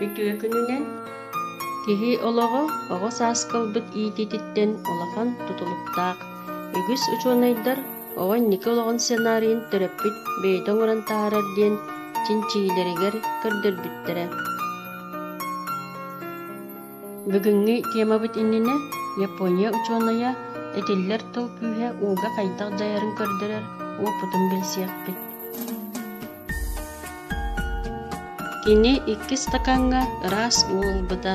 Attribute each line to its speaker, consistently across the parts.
Speaker 1: Үтүө күнүнэн! Киһи олоҕо оҕо сааска ылбыт иитиититтэн улахан тутулуктаах. Үгүс учуонайдар оҕо инники олоҕун сценарийын төрөппүт бэйэтэ оҥорон таһаарар диэн чинчийиилэригэр көрдөрбүттэрэ. Бүгүҥҥү темабыт иннинэ Япония учуонайа этиллэр тыл күүһэ ууга хайдах дьайарын көрдөрөр уопутун билсиэхпит. Кини икки ыстакааҥҥа ыраас уу ылбыта.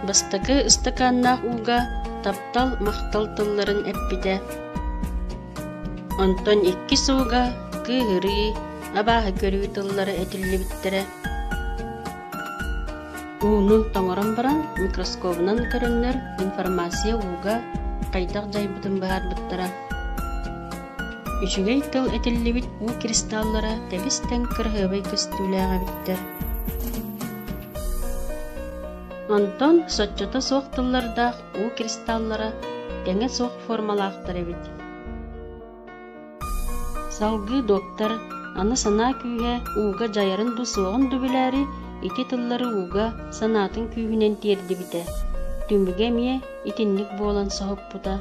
Speaker 1: Бастакы ыстакааннаах ууга таптал, махтал тылларын эппитэ. Онтон иккис ууга кыыһырыы, абааһы көрүү тыллара этиллибиттэрэ. Ууну тоҥорон баран микроскобунан көрөннөр информация ууга хайдах дьайбытын быһаарбыттара. Үчүгэй тыл этиллибит уу кристаллара тэбис-тэҥ кыраһыабай көстүүлээх эбиттэр. Онтон соччото суох тыллардаах уу кристаллара тэҥэ суох формалаахтар эбит. Салгыы доктор аны санаа күүһэ ууга дьайарын дуу суоҕун дуу билээри ити тыллары ууга санаатын күүһүнэн тиэрдибитэ. Түмүгэ эмиэ итинник буолан соһуппута.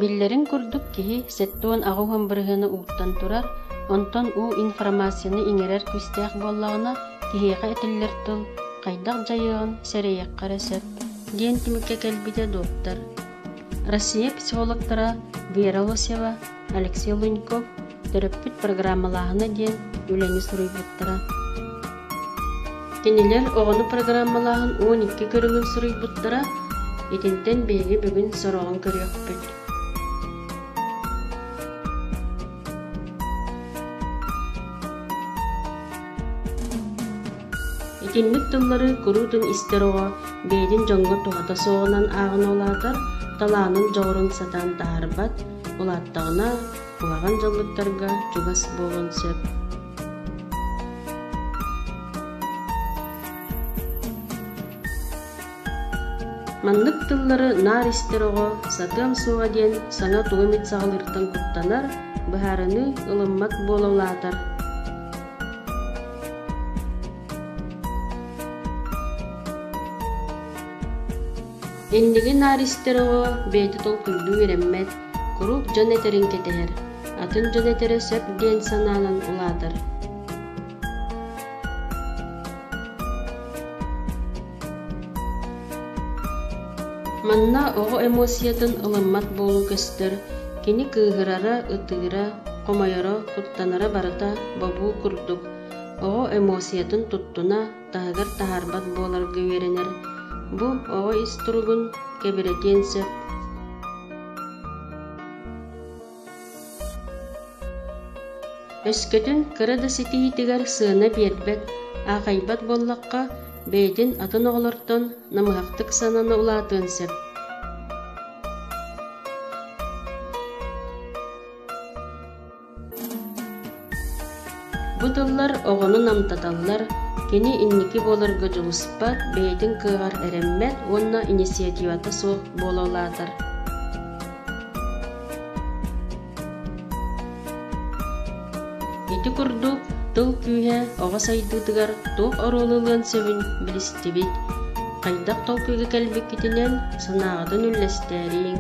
Speaker 1: Биллэрин курдук киһи 78 бырыһыана ууттан турар, онтон уу информацияны иҥэрэр күүстээх буоллаҕына, киһиэхэ этиллэр тыл хайдах дьайыаҕын сэрэйиэххэ эрэ сөп, диэн түмүккэ кэлбитэ доктор. Россия психологтара Вера Лосева, Алексей Луньков төрөппүт программалааһына диэн үлэни суруйбуттара. Кинилэр оҕону программалааһын 12 көрүҥүн суруйбуттара, итинтэн биһиги бүгүн сороҕун көрүөхпүт. Итинник тыллары куруутун истэр оҕо бэйэтин дьоҥҥо туһата суоҕунан ааҕына улаатар, талаанын дьоҕурун сатаан таһаарбат, улааттаҕына куһаҕан дьаллыктарга чугас буолуон сөп. Маннык тыллары наар истэр оҕо сатыам суоҕа диэн саҥа тугу эмит саҕалыыртан куттанар, быһаарыныы ылыммат буола улаатар. Инники наар истэр оҕо бэйэтэ толкуйдуу үөрэммэт, куруук дьон этэрин кэтэһэр, атын дьон этэрэ сөп диэн санаанан улаатар. Манна оҕо эмоциятын ылыммат буолуу көстөр, кини кыыһырара, ытыыра, хомойоро, куттанара барыта бобуу курдук, оҕо эмоциятын туттуна, таһыгар таһаарбат буоларга үөрэнэр. Бу оҕо ис туругун кэбирэтиэн сөп. Өскөтүн кыра да ситиһиитигэр сыана биэрбэт, аахайбат буоллахха, бэйэтин атын оҕолортон намыһахтык санана улаатыан сөп. Бу тыллар оҕону намтаталлар, кини инники буоларга дьулуспат, бэйэтин кыаҕар эрэммэт уонна инициативата суох буола улаатар. Ити курдук, тыл күүһэ оҕо сайдыытыгар туох оруолу ылыан сөбүн билистибит. Хайдах толкуйга кэлбиккитинэн санааҕытын үллэстээриҥ.